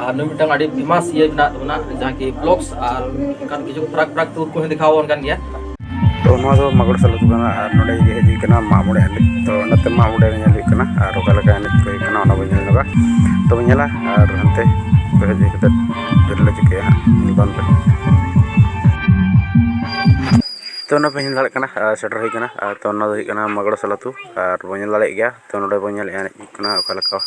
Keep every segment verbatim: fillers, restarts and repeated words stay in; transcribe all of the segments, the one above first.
ᱟᱨ ᱱᱩᱭ ᱢᱤᱫᱴᱟᱝ ᱟᱹᱰᱤ famous ᱤᱭᱟᱹ ᱢᱮᱱᱟᱜ ᱛᱟᱵᱚᱱᱟ, ᱡᱟᱦᱟᱸ ᱠᱤ vlogs ᱟᱨ ᱚᱱᱠᱟᱱ ᱠᱤᱪᱷᱩ ᱯᱷᱟᱨᱟᱠ ᱯᱷᱟᱨᱟᱠ tour ᱠᱚᱦᱚᱸ ᱫᱮᱠᱷᱟᱣ ᱟᱵᱚᱱ ᱠᱟᱱ ᱜᱮᱭᱟ᱾ ᱛᱚ ᱱᱚᱣᱟ ᱫᱚ ᱢᱟᱜᱚᱲ ᱥᱟᱞ ᱟᱹᱛᱩ ᱠᱟᱱᱟ ᱟᱨ ᱱᱚᱰᱮ ᱜᱮ ᱦᱮᱡ ᱦᱩᱭ ᱠᱟᱱᱟ ᱢᱟᱜ ᱢᱚᱬᱮ ᱮᱱᱮᱡ᱾ ᱛᱚ ᱚᱱᱟᱛᱮ ᱢᱟᱜ ᱢᱚᱬᱮ ᱨᱮ ᱧᱮᱞ ᱦᱩᱭᱩᱜ ᱠᱟᱱᱟ ᱟᱨ ᱚᱠᱟ ᱞᱮᱠᱟ ᱮᱱᱮᱡ ᱠᱚ ᱦᱩᱭᱩᱜ ᱠᱟᱱᱟ ᱚᱱᱟ ᱵᱚᱱ ᱧᱮᱞ ᱧᱚᱜᱟ᱾ ᱛᱚ ᱵᱚᱱ ᱧᱮᱞᱟ ᱟᱨ ᱦᱟᱱᱛᱮ ᱠᱚ ᱦᱮᱡ ᱦᱩᱭ ᱠᱟᱛᱮ ᱪᱮᱫ ᱞᱮ ᱪᱤᱠᱟᱹᱭᱟ ᱦᱟᱸᱜ ᱧᱮᱞ ᱛᱟᱵᱚᱱ ᱯᱮ᱾ ᱛᱚ ᱚᱱᱟ ᱯᱮ ᱧᱮᱞ ᱫᱟᱲᱮᱭᱟᱜ ᱠᱟᱱᱟ ᱟᱨ ᱥᱮᱴᱮᱨ ᱦᱩᱭ ᱠᱟᱱᱟ᱾ ᱟᱨ ᱛᱚ ᱚᱱᱟ ᱫᱚ ᱦᱩᱭᱩᱜ ᱠᱟᱱᱟ ᱢᱟᱜᱚᱲ ᱥᱟᱞ ᱟᱹᱛᱩ ᱟᱨ ᱵᱚᱱ ᱧᱮᱞ ᱫᱟᱲᱮᱭᱟᱜ ᱜᱮᱭᱟ᱾ ᱛᱚ ᱱᱚᱰᱮ ᱵᱚᱱ ᱧᱮᱞᱮᱫᱼᱟ ᱮᱱᱮᱡ ᱦᱩᱭᱩᱜ ᱠᱟᱱᱟ ᱚᱠᱟ ᱞᱮᱠᱟ᱾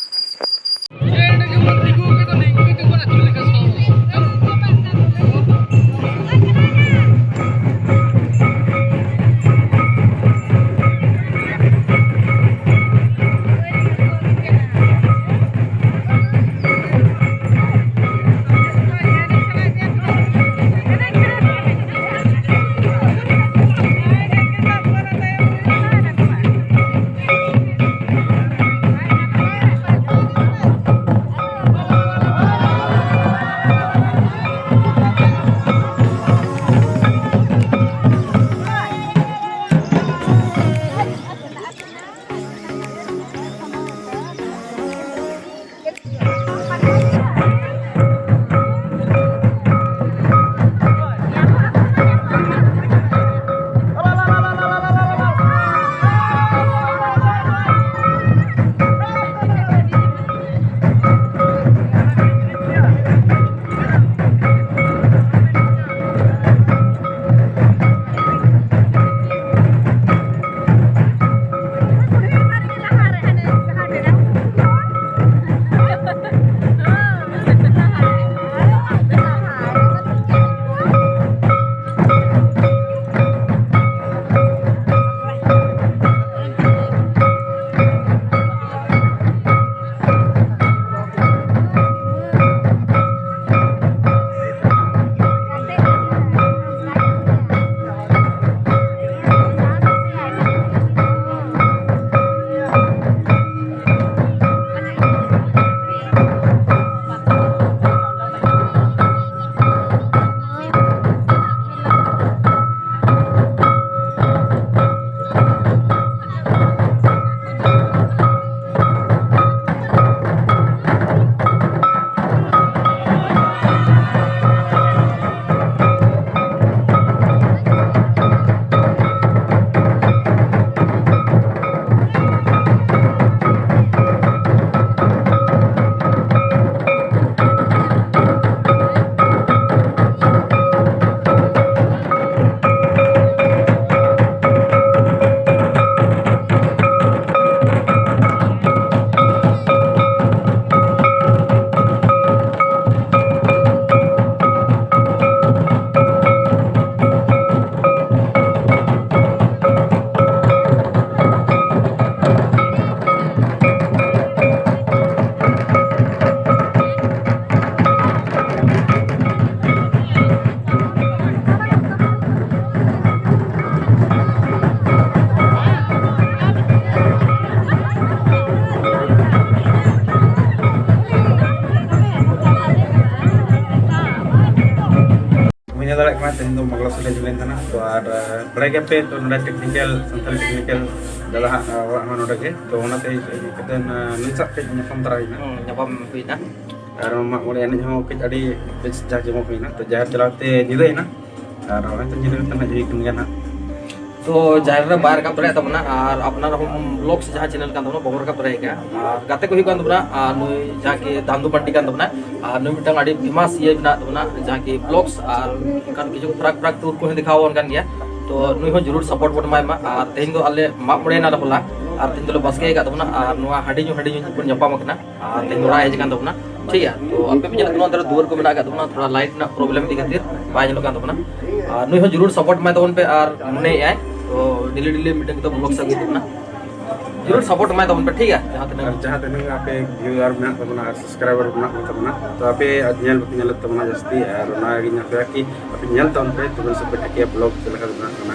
ᱫᱟᱲᱮᱭᱟᱜ ᱠᱟᱱᱟ, ᱛᱮᱦᱮᱧ ᱫᱚ ᱢᱟᱜᱽᱞᱟ ᱥᱚᱞᱮ ᱡᱩᱞᱮᱱ ᱠᱟᱱᱟ᱾ ᱛᱚ ᱟᱨ ᱵᱟᱲᱟᱭ ᱜᱮᱭᱟᱯᱮ ᱛᱚ, ᱱᱚᱰᱮ ᱴᱮᱠᱱᱤᱠᱮᱞ, ᱥᱟᱱᱛᱟᱲᱤ ᱴᱮᱠᱱᱤᱠᱮᱞ ᱫᱟᱫᱟ ᱦᱟᱸᱜ ᱚᱲᱟᱜ ᱦᱚᱸ ᱱᱚᱰᱮ ᱜᱮ᱾ ᱛᱚ ᱚᱱᱟᱛᱮ ᱦᱮᱡ ᱠᱟᱛᱮ ᱱᱩᱭ ᱥᱟᱶ ᱠᱟᱹᱡ ᱧᱟᱯᱟᱢ ᱛᱟᱨᱟ ᱦᱩᱭᱱᱟ᱾ ᱦᱩᱸ, ᱧᱟᱯᱟᱢ ᱦᱩᱭᱱᱟ᱾ ᱟᱨ ᱢᱟᱜ ᱢᱚᱬᱮ ᱮᱱᱮᱡ ᱦᱚᱸ ᱠᱟᱹᱡ ᱟᱹᱰᱤ ᱵᱮᱥ ᱡᱟᱠ ᱡᱚᱢᱚᱠ ᱦᱩᱭᱱᱟ᱾ ᱛᱚ ᱡᱟᱦᱮᱨ ᱪᱟᱞᱟᱣ ᱛᱮ ᱧᱤᱫᱟᱹᱭᱮᱱᱟ, ᱟᱨ ᱱᱚᱜᱼᱚᱭ ᱛᱚ ᱧᱤᱫᱟᱹ ᱠᱟᱛᱮ ᱱᱟᱜ ᱦᱩᱭ ᱠᱟᱱ ᱜᱮᱭᱟ ᱱᱟᱜ᱾ ᱛᱚ ᱡᱟᱦᱮᱨ ᱨᱮ ᱵᱟᱭ ᱨᱟᱠᱟᱵ ᱫᱟᱲᱮᱭᱟᱜ ᱛᱟᱵᱚᱱᱟ, ᱟᱨ ᱟᱯᱱᱟᱨ ᱦᱚᱸ ᱵᱞᱚᱜᱥ ᱡᱟᱦᱟᱸ ᱪᱮᱱᱮᱞ ᱠᱟᱱ ᱛᱟᱵᱚᱱᱟ ᱵᱟᱵᱚᱱ ᱨᱟᱠᱟᱵ ᱫᱟᱲᱮᱭᱟᱜ ᱜᱮᱭᱟ᱾ ᱟᱨ ᱜᱟᱛᱮ ᱠᱚ ᱦᱩᱭᱩᱜ ᱠᱟᱱ ᱛᱟᱵᱚᱱᱟ, ᱟᱨ ᱱᱩᱭ ᱡᱟᱦᱟᱸ ᱠᱤ ᱫᱟᱱᱫᱩ ᱯᱟᱱᱴᱤ ᱠᱟᱱ ᱛᱟᱵᱚᱱᱟ, ᱟᱨ ᱱᱩᱭ ᱢᱤᱫᱴᱟᱝ ᱟᱹᱰᱤ ᱯᱷᱮᱢᱟᱥ ᱤᱭᱟᱹ ᱢᱮᱱᱟᱜ ᱛᱟᱵᱚᱱᱟ ᱡᱟᱦᱟᱸ ᱠᱤ ᱵᱞᱚᱜᱥ, ᱟᱨ ᱚᱱᱠᱟᱱ ᱠᱤᱪᱷᱩ ᱯᱷᱟᱨᱟᱠ ᱯᱷᱟᱨᱟᱠ ᱴᱩᱨ ᱠᱚᱦᱚᱸ ᱫᱮᱠᱷᱟᱣ ᱟᱵᱚᱱ ᱠᱟᱱ ᱜᱮᱭᱟ᱾ ᱛᱚ ᱱᱩᱭ ᱦᱚᱸ ᱡᱚᱨᱩᱨ ᱥᱟᱯᱳᱨᱴ ᱵᱚᱱ ᱮᱢᱟᱭ ᱢᱟ᱾ ᱟᱨ ᱛᱮᱦᱮᱧ ᱫᱚ ᱟᱞᱮ ᱢᱟᱜ ᱢᱚᱬᱮ ᱮᱱᱟᱞᱮ ᱦᱚᱞᱟ, ᱟᱨ ᱛᱮᱦᱮᱧ ᱫᱚᱞᱮ ᱵᱟᱥᱠᱮ ᱟᱠᱟᱫ ᱛᱟᱵᱚᱱᱟ, ᱟᱨ ᱱᱚᱣᱟ ᱦᱟᱺᱰᱤ ᱧᱩ ᱦᱟᱺᱰᱤ ᱧᱩ ᱵᱚᱱ ᱧᱟᱯᱟᱢ ᱟᱠᱟᱱᱟ᱾ ᱟᱨ ᱛᱮᱦᱮᱧ ᱚᱲᱟᱜ ᱦᱮᱡ ᱟᱠᱟᱱ ᱛᱟᱵᱚᱱᱟ, ᱴᱷᱤᱠ ᱜᱮᱭᱟ᱾ ᱛᱚ ᱟᱯᱮ ᱯᱮ ᱧᱮᱞᱮᱫ ᱛᱟᱵᱚᱱᱟ, ᱚᱱᱛᱮ ᱨᱮ ᱫᱩᱣᱟᱹᱨ ᱠᱚ ᱢᱮᱱᱟᱜ ᱟᱠᱟᱫ ᱛᱟᱵᱚᱱᱟ, ᱛᱷᱚᱲᱟ ᱞᱟᱭᱤᱴ ᱨᱮᱱᱟᱜ ᱯᱨᱚᱵᱞᱮᱢ ᱤᱫᱤ ᱠᱷᱟᱹᱛᱤᱨ ᱵᱟᱭ ᱧᱮᱞᱚᱜ ᱠᱟᱱ ᱛᱟᱵᱚᱱᱟ᱾ ᱟᱨ ᱱᱩᱭ ᱦᱚᱸ ᱡᱚᱨᱩᱨ ᱥᱟᱯᱳᱨᱴ ᱮᱢᱟᱭ ᱛᱟᱵᱚᱱ ᱯᱮ, ᱟᱨ ᱢᱚᱱᱮᱭᱮᱫᱼᱟᱭ ᱛᱚ ᱰᱮᱞᱤ ᱰᱮᱞᱤ ᱢᱤᱫᱴᱮᱱ ᱠᱟᱛᱮ ᱵᱞᱚᱜ ᱥᱮ ᱟᱹᱜᱩᱭ ᱛᱟᱵᱚᱱᱟ, ᱡᱚᱨᱩᱨ ᱥᱟᱯᱳᱨᱴ ᱮᱢᱟᱭ ᱛᱟᱵᱚᱱ ᱯᱮ, ᱴᱷᱤᱠ ᱜᱮᱭᱟ᱾ ᱡᱟᱦᱟᱸ ᱛᱤᱱᱟᱹᱜ ᱟᱨ ᱡᱟᱦᱟᱸ ᱛᱤᱱᱟᱹᱜ ᱟᱯᱮ ᱵᱷᱤᱭᱩᱣᱟᱨ ᱢᱮᱱᱟᱜ ᱛᱟᱵᱚᱱᱟ ᱟᱨ ᱥᱟᱵᱥᱠᱨᱟᱭᱵᱟᱨ ᱢᱮᱱᱟᱜ ᱠᱚ ᱛᱟᱵᱚᱱᱟ, ᱛᱚ ᱟᱯᱮ ᱧᱮᱞ ᱵᱟᱯᱮ ᱧᱮᱞᱮᱫ ᱛᱟᱵᱚᱱᱟ ᱡᱟᱹᱥᱛᱤ, ᱟᱨ ᱚᱱᱟᱜᱤᱧ ᱟᱯᱮᱭᱟ ᱠᱤ ᱟᱯᱮ ᱧᱮᱞ ᱛᱟᱵᱚᱱ ᱯᱮ, ᱛᱚᱵᱮ ᱥᱮ ᱯᱮ ᱴᱷᱤᱠᱟᱹᱭᱟ ᱵᱞᱚᱜ ᱪᱮᱫ ᱞᱮᱠᱟ ᱵᱮᱱᱟᱜ ᱠᱟᱱᱟ᱾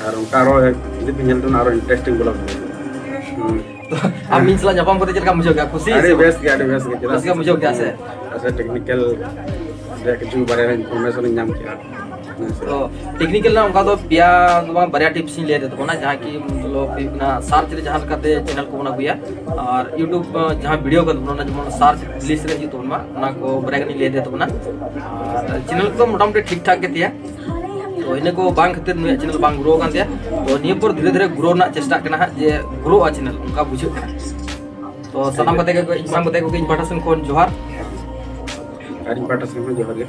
ᱟᱨ ᱚᱱᱠᱟ ᱟᱨᱚ ᱡᱩᱫᱤ ᱯᱮ ᱧᱮᱞ ᱛᱟᱵᱚᱱᱟ ᱟᱨᱚ ᱤᱱᱴᱟᱨᱮᱥᱴᱤᱝ ᱵᱞᱚᱜ ᱵᱮᱱᱟᱜᱼᱟ᱾ ᱦᱩᱸ᱾ ᱛᱚ ᱟᱢ ᱤᱧ ᱥᱟᱞᱟᱜ ᱧᱟᱯᱟᱢ ᱠᱟᱛᱮ ᱪᱮᱫ ᱞᱮᱠᱟᱢ ᱵᱩᱡᱷᱟᱹᱣ ᱠᱮᱫᱟ? ᱠᱩᱥᱤ ᱟᱹᱰᱤ ᱥᱮ ᱵᱟᱝ? ᱵᱮᱥ ᱜᱮ, ᱟᱹᱰᱤ ᱵᱮᱥ ᱜᱮ᱾ ᱪᱮᱫᱟᱜ ᱨᱟᱹᱥᱠᱟᱹᱢ ᱵᱩᱡᱷᱟᱹᱣ ᱠᱮᱫᱟ ᱥᱮ? ᱟᱪᱪᱷᱟ, ᱴᱮᱠᱱᱤᱠᱮᱞ ᱨᱮᱭᱟᱜ ᱠᱤᱪᱷᱩ ᱵᱟᱨᱭᱟ ᱤᱱᱯᱷᱚᱨᱢᱮᱥᱚᱱ ᱤᱧ ᱧᱟᱢ ᱠᱮᱫᱟ᱾ ᱦᱮᱸ ᱥᱮ? ᱛᱚ ᱴᱮᱠᱱᱤᱠᱮᱞ ᱨᱮᱱᱟᱜ ᱚᱱᱠᱟ ᱫᱚ ᱯᱮᱭᱟ ᱫᱚ ᱵᱟᱝ, ᱵᱟᱨᱭᱟ ᱴᱤᱯᱥ ᱤᱧ ᱞᱟᱹᱭ ᱟᱫᱮ ᱛᱟᱵᱚᱱᱟ, ᱡᱟᱦᱟᱸ ᱠᱤ ᱢᱚᱛᱞᱚᱵ ᱦᱩᱭᱩᱜ ᱠᱟᱱᱟ ᱥᱟᱨᱪ ᱨᱮ ᱡᱟᱦᱟᱸ ᱞᱮᱠᱟᱛᱮ ᱪᱮᱱᱮᱞ ᱠᱚᱵᱚᱱ ᱟᱹᱜᱩᱭᱟ, ᱟᱨ ᱭᱩᱴᱩᱵ ᱡᱟᱦᱟᱸ ᱵᱷᱤᱰᱤᱭᱳ ᱠᱟᱱ ᱛᱟᱵᱚᱱᱟ, ᱚᱱᱟ ᱡᱮᱢᱚᱱ ᱥᱟᱨᱪ ᱞᱤᱥᱴ ᱨᱮ ᱦᱤᱡᱩᱜ ᱛᱟᱵᱚᱱ ᱢᱟ, ᱚᱱᱟ ᱠᱚ ᱵᱟᱨᱭᱟ ᱜᱟᱱᱤᱧ ᱞᱟᱹᱭ ᱟᱫᱮ ᱛᱟᱵᱚᱱᱟ᱾ ᱟᱨ ᱪᱮᱱᱮᱞ ᱠᱚ ᱢᱚᱴᱟᱢᱩᱴᱤ ᱴᱷᱤᱠ ᱴᱷᱟᱠ ᱜᱮ ᱛᱟᱭᱟ᱾ ᱛᱚ ᱤᱱᱟᱹ ᱠᱚ ᱵᱟᱝ ᱠᱷᱟᱹᱛᱤᱨ ᱱᱩᱭᱟᱜ ᱪᱮᱱᱮᱞ ᱵᱟᱝ ᱜᱨᱳ ᱠᱟᱱ ᱛᱟᱭᱟ᱾ ᱛᱚ ᱱᱤᱭᱟᱹ ᱯᱚᱨ ᱫᱷᱤᱨᱮ ᱫᱷᱤᱨᱮ ᱜᱨᱳ ᱨᱮᱱᱟᱜ ᱪᱮᱥᱴᱟᱜ ᱠᱟᱱᱟ ᱦᱟᱸᱜ, ᱡᱮ ᱜᱨᱳᱜᱼᱟ ᱪᱮᱱᱮᱞ, ᱚᱱᱠᱟ ᱵᱩᱡᱷᱟᱹᱜ ᱠᱟᱱᱟ᱾ ᱛᱚ ᱥᱟᱱᱟᱢ ᱜᱟᱛᱮ ᱠᱚ, ᱥᱟᱱᱟᱢ ᱜᱟᱛᱮ ᱠᱚᱜᱮ ᱤᱧ ᱯᱟᱦᱴᱟ ᱥᱮᱱ ᱠᱷᱚᱱ ᱡᱚᱦᱟᱨ᱾ ᱟᱨ ᱤᱧ ᱯᱟᱦᱴᱟ ᱥᱮᱱ ᱠᱷᱚᱱ ᱡᱚᱦᱟᱨ ᱜᱮ᱾